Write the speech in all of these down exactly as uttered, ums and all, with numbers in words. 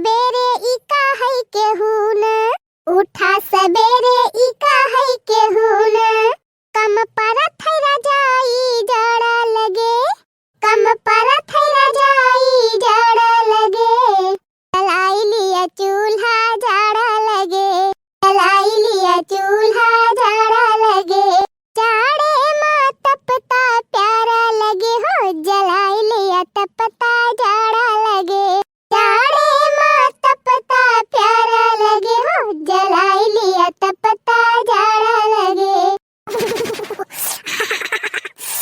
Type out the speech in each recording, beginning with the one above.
सबेरे ई का है केहू न, उठा सबेरे ई का है केहू न, कम परत है रजाई जाड़ा लगे, कम परत है रजाई जाड़ा लगे, जलाई लिया चूल्हा जाड़ा लगे, जलाई लिया चूल्हा जाड़ा लगे, जाड़े मा तपता प्यारा लगे हो, जलाई लिया तपता जाड़ा लगे, जाड़े मा तपता प्यारा लगे हो, जलाई लिया तपता जाड़ा लगे।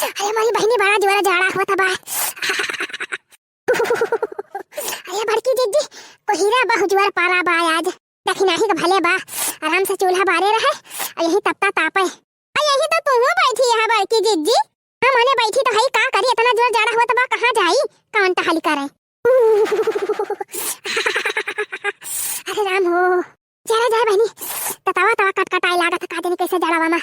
अरे मोरी बहिनी, बड़ा जोर जाड़ा होत बा। अरे बड़की जिज्जी, कोहिरा बहुत जोर पारा बा आज। दखिनाही के भले बा, आराम से चूल्हा बारे रहे, अउ यही तपता तापे। अउ यही तो तुहू बैठी है बड़की जिज्जी। हम ओने बैठी तो हई, का करी, इतना जोर जाड़ा होत बा, कहाँ जाई, कौन टहली करे। अरे राम हो, जरा जाए बहिनी, ततावा तवा कटकटाए लागत, का जानी कैसे जाड़ावा मा।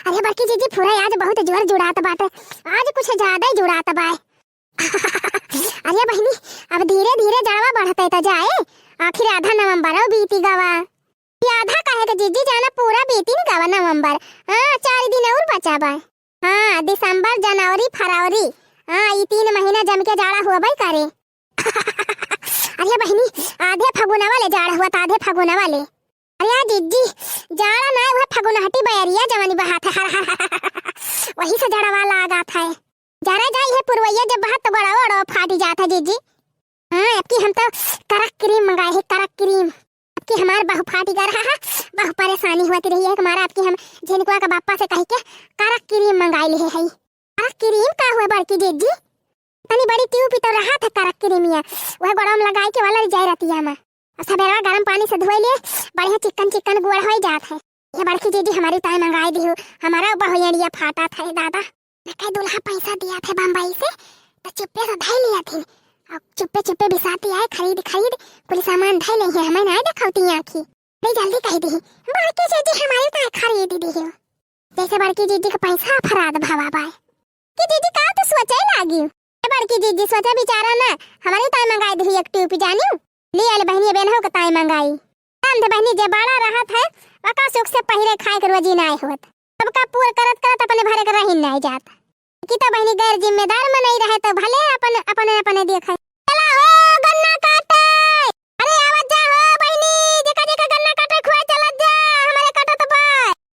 अरे बड़की जिज्जी, फुरई आज बहुत जोर जुड़ात बाटे, आज कुछ ज्यादा ही जुड़ात बाय। अरे बहिनी, अब धीरे धीरे जाड़वा बढ़ते त जाए, आखिर आधा नवंबर बीती गवा। ये आधा काहे के जिज्जी, जाना पूरा बीती न गवा नवंबर। हाँ, चार दिन और बचा बा। हाँ, दिसंबर, जनवरी, फरवरी, हाँ, ई तीन महीना जम के जाड़ा होबे करे। अरे बहिनी, आधे फगुनवा ले जाड़ा हुआ, आधे फगुनवा ले। अरे जिज्जी, जाड़ा ना, वह फगुनहटी बयरिया जवनी बहात है, हर, हर, हर, हर, वही से जड़वा लागत है। जरा जाई है पुरवैया जब बहात तो गड़वा ओड़वा फाटी जात है जिज्जी। हाँ, अबकी हम तो करक क्रीम मंगाए है, करक क्रीम। अबकी हमार बहु फाटी गा रहा है, बहु परेशानी होती रही है हमारा। अबकी हम झिनकुआ के बापा से कह के करक क्रीम मंगाए लिए है। करक क्रीम का हुआ बड़की जिज्जी? तनी बड़ी ट्यूब तो रहा था करक क्रीमिया, वह गोड़वा में लगाए के वाला रिजाई रहती है हमार। और सबेरवा गरम पानी से धोए लिए, बढ़िया चिकन चिकन गोड़ हो जात है। ये बड़की जिज्जी हमारी ताई मंगाए दी हो, हमारा बहुयड़िया फाटा था दादा। मैं कह दुल्हा पैसा दिया थे बम्बई से, तो चुप्पे से धई लिया थी। और चुप्पे चुप्पे बिसाती आए, खरीद खरीद कुल सामान धई ले है, हमें ना दिखाती आँखी। बड़ी जल्दी कह दी, बड़की जिज्जी हमारी ताई खरीद दी हो। जैसे बड़की जिज्जी के पैसा फराद भवा बाय। कि जिज्जी का तू सोचे लागी? ए बड़की जिज्जी सोचे बिचारा ना, हमारी ताई मंगाई दी एक ट्यूब जानी। ले आले बहिनी, बेनहो के ताई मंगाई। काम दे बहिनी, जे बड़ा रहत है, वका सुख से पहिरे खाए के रोजी नाय होत। सबका पूर करत करत अपने भरे के रही नाय जात। कि तो बहिनी गैर जिम्मेदार मनई रहे तो भले अपन, अपने, अपने देखे। चला हो गन्ना काटे। अरे आवत जा हो बहिनी, जेका जेका गन्ना काटे खुआ चलत जा, हमारे कटत बा।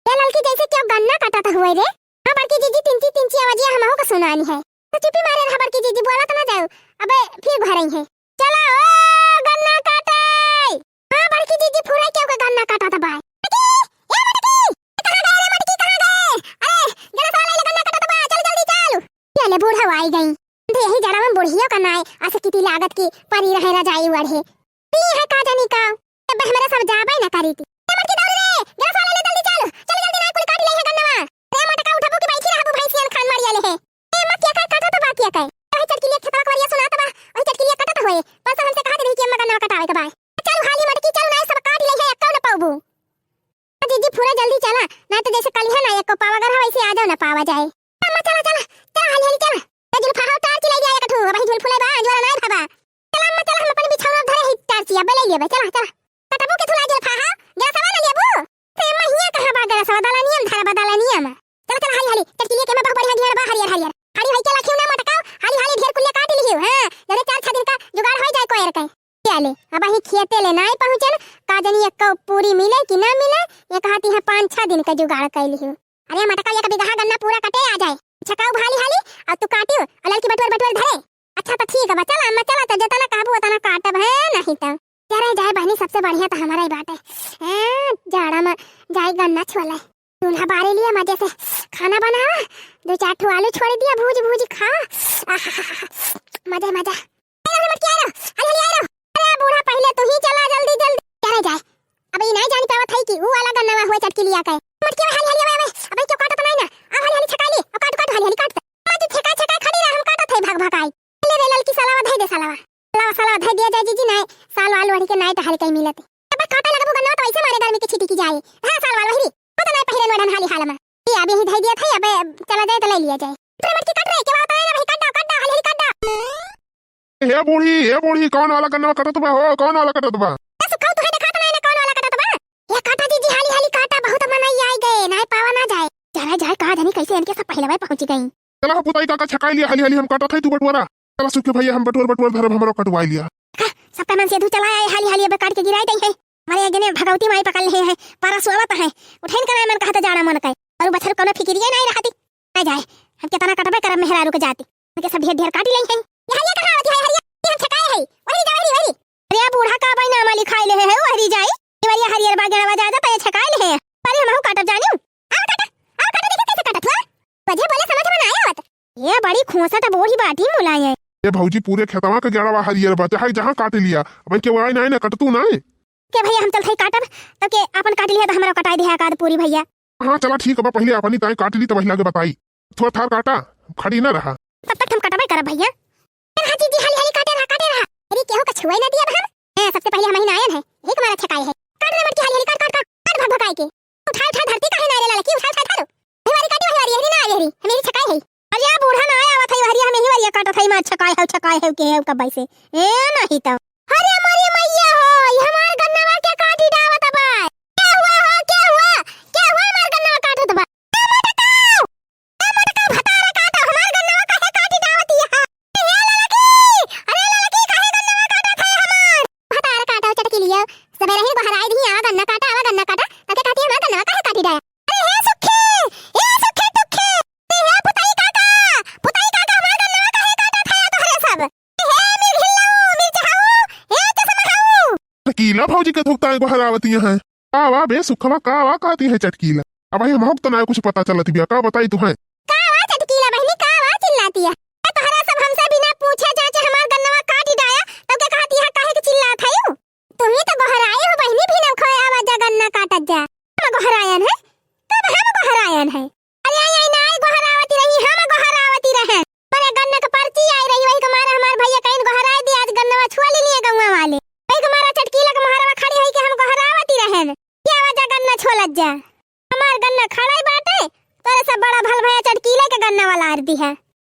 ए ललकी जैसे क्यों गन्ना काटत हुए रे? हाँ बड़की जिज्जी, तिंची तिंची आवाजिया हमहू का सुनानी है। तो चुप्पी मारे रहा बड़की जिज्जी, बोलत ना जाओ, अबे फिर घरई है। चला ओ गन्ना काटे। हाँ बड़की जिज्जी, फुरई क्यों के गन्ना काटत बा। मटकी, ए मटकी, ए कहाँ गए रे मटकी, कहाँ गए? अरे गणेशवा ले गन्ना काटत बा, चल जल्दी चल। ये ले बूढ़ा आई गई। तो यही जड़ा में बुढ़ियो का नाय, अस किती लागत की परी रहे रजाई ओढ़े। पी है का जानी का, तब हमरा सब जाबे न करी थी। ए मटकी दौड़ रे, गैस वाला ले जल्दी चल, चल जल्दी ना कुल काट ले है गन्नवा। रे मटका उठबू कि बैठी रहबू भैंसियन खान मारिया ले है। ए मत क्या का काटा तो बात क्या कहे। वही चटकिलिया खेतवा कवरिया सुनात बा, वही चटकिलिया कटत होए। परसों हमसे कहा दे रही कि अम्मा गन्नवा कटावे के बा। चल हाली मटकी चल ना सब काट ले है, एक्को न पाउबू। जिज्जी फुरा जल्दी चला, ना तो जैसे कल है ना एक्को पावा गर वैसे आ जाओ ना पावा जाए। अम्मा चला चला, चला हाली हाली चला। ए जुल्फा हो टार्च ले गया एक ठो, वही जुल्फू ले बा, अंजोरा ना भाबा। चला अम्मा, चला, हम अपन बिछौना धरे ही टार्चिया, बे ले लेबे, चला, चला। कटबू के थुला जुल्फा, हाँ? गैसवा ले लेबू? से अम्मा हियाँ कहाँ बा गैसवा? दलानिया में धरा बा, दलानिया में। चला, चला, हाली, हाली, चटकिलिया के में बहुत बढ़िया घेर बा, हरियर, हरियर। हाली, हाली के लाखियो ना मटकाओ, हाली, हाली ढेर कुलिया काट लिहियो, हाँ? जरे चार छह दिन का जुगाड़ हो जाए कोयर के। क्या ले, अब ही खेते ले नाई पहुँचन, का जनी एक पूरी मिले कि ना मिले, ये कहती है पाँच छह दिन का जुगाड़ कर लिहियो। अरे मटका एक बिगहा गन्ना पूरा कटे आ जाए। छकाऊ भाली हाली, और तू काटियो, और ललकी बटुअर बटुअर धरे। अच्छा तो ठीक है बा, चला अम्मा, चला तो जतना कहबू उतना काटब है, नहीं तो। चले जाए बहनी, सबसे बढ़िया तो हमारा ही बाटे। हैं, जाड़ा में जाए गन्ना छोले। चूल्हा बारे लिया मजे से, खाना बनावा, दो चार ठो आलू छोड़ दिया, भूज भूज खा। आहा, मजे मजा। अरे मटकी आ रहा, अरे हली आ रहा। अरे बूढ़ा पहले तू ही चला जल्दी जल्दी। चले जाए। अब ई नहीं जान पावत है कि ऊ वाला गन्नवा हुआ चटकिलिया के। मटकी में हाली हाली आवे, आवे। अबे क्यों काटत नहीं ना? आ हाली हाली छकाई ली। आ काट काट हाली हाली काट। आ तू छका छका खड़ी रह, हम काटत है भग भगाई। ले रे ललकी सलावा धई दे सलावा। सलावा सलावा धई दिया जाए जीजी, नहीं साल वाल ओढ़ी के नहीं टहल कहीं मिलत। अब काटे लगबू गन्नवा तो ऐसे मारे गर्मी के छिटी की जाए। हाँ साल वाल वही। वो तो नहीं पहिरन ओढ़न हाली हाल में। ये अभी ही धई दिया था, अबे चला जाए तो ले लिया जाए। अरे मटकी काट रे, के बात है ना भाई, काट दो, काट दो, हाली हाली काट हे बूढ़ी, हे बूढ़ी, कौन वाला गन्नवा कटत बा हो, कौन वाला कटत बा? ए सुखऊ, तुहे देखात नाई ना कौन वाला कटत बा? ए काटा जीजी, हाली हाली काटा, बहुत मनई आई गए, नाई पावा ना जाए। चला जाए, का जानी कैसे इनके सब पहिलवा पहुँच गई। चला हो पुताई काका, छकाई लिया, हाली हाली हम काटत है, तू बटुआरा। चला सुखे भैया, हम बटुअर बटुअर धरब, हमरो कटवाई लिया। का, सबका मन से धू चला आए, हाली हाली अब काट के गिराई दई है। हमारे आगे ने भगवती माई पकड़ ले है, पारा सुआवत है, उठैन कराए मन कहत जाड़ा मन कहे, और बछर कोनो फिकिरिया नाई रहती। आ जाए, हम केतना कटबे करब मेहरारू के जाति। उनके सब ढेर ढेर काटी लेई हैं। ये हरिया कहाँ होती है, हरिया? ये हम छकाए है। वहरी जा, वहरी, वहरी। अरे, आ बूढ़ा का बाई नामा लिखाई ले है, वहरी जाई। ये वाली हरियर बा, गेड़वा ज्यादा, तो ये छकाए ले है। अरे, हमहू काटब जानियो। आओ काटा, आओ काटा, देखी कैसे काटत हुआ। बजे बोले समझ में ना आवत। ये बड़ी खोसट बूढ़ी बाटी मुलाए। ए भौजी, पूरे खेतवा के गेड़वा हरियर बा, चाहे जहाँ काट लिया। अब के वाई नाई ना कटतू नाई। के भैया, हम चलत हई काटब, तब के आपन काट लिहा, तो हमरा कटाई दिहा का पूरी भैया। हाँ, चला ठीक बा, पहिले अपनी ताई काट ली, तब पहिले आगे बताई। थोड़ा थार काटा, खड़ी ना रहा। तब तक हम कटबे करब भैया। ए हाँ जीजी, हाली हाली काटे रहा, काटे रहा। अरे केहू का छुए ना दिया हम। ए, सबसे पहिले हम ही ना आयन है, यही तुम्हारा छकाई है। काट रे मटकी, हाली हाली काट, काट, काट, काट भग भगाई के। उठा उठा धरती काहे ना रे लड़की, उठा उठा धरो। वही वाली काटी, वही वाली, हरी ना आवे हरी, हम यही छकाई है। अरे आ बूढ़ा ना आया आवत है, हरी हम यही वाली काटत है, मार छकाई है, छकाई है के है कब से। ए नहीं तो। अरे मोरी मैया हो, ये हमार गन्नवा के काटी डावत बा। क्या हुआ हो, क्या हुआ? क्या हुआ हमार गन्नवा काटत बा? ए मोटका! ए मोटका भतारा काटा, हमार गन्नवा काहे काटी डावत है? ए लड़की! अरे लड़की, काहे गन्नवा काटत है हमार? भतारा काटा, चटकी लिया। सबेरे ही बहराई दी, आवा गन्ना काटा, आवा गन्ना काटा। तके कहती हमार गन्नवा काहे काटी डाया? अरे हे सुखे! ए सुखे टुखे! अरे हे पुताई काका! पुताई काका, हमार गन्नवा काहे काटत है तोहरे सब? हे मिर्घिल्लाऊ, मिर्चहाऊ, हे चश्माऊ। कीला भौजी के थुकता है गोहरावती है। का वा बे सुखवा, का वा कहती है चटकीला? अब भाई हमहू के तो ना कुछ पता चलत बिया, का बताई तुहैं? का वा चटकीला बहिनी, का वा चिल्लाती है? ए, तोहरा सब हमसे बिना पूछे जांचे हमार गन्नवा काटी डाया, तब के कहती है काहे के चिल्लात है यू? तुम ही तो गोहराए हो बहिनी, भी ना खोए आवा जा गन्ना काटत जा। हम गोहरायन है, तब हम गोहरायन है। अरे आई, आई, नाई गोहरावती रही, हम गोहरावती रहे। अरे गन्ना के पर्ची आई रही, वही के मारे हमार भैया कहीं गोहराए दिया, आज गन्नवा छुआ ली लिए गौवा वाले। वही के मारे चटकीला के मोहरवा खड़ी होई के हम गोहरावती रहे। ये आवा जा गन्ना छोलत जा। हमार गन्ना खड़ा ही बाटे, तोरे सब बड़ा भल भैया चटकीला के गन्ना वाला आर दी है।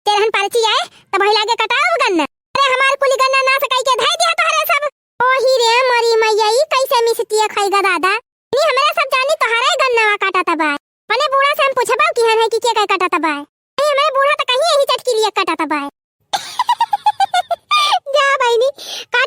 तेरहन पर्ची आए, तब वही लागे कटाओ गन्ना। अरे हमार कुली गन्ना नास कई के धई दिया तोहरे सब। ओही रे मोरी मैया, ई कैसे मिसतिया खइगा दादा? नी हमरा सब जानी तोहरे गन्नवा काटत बा। मने बूढ़ा से हम पूछबो कि हन है कि के के काटत बा। अरे हमारे बूढ़ा तो कहीं यही चटकीलिया काटत बा। जा बहिनी, का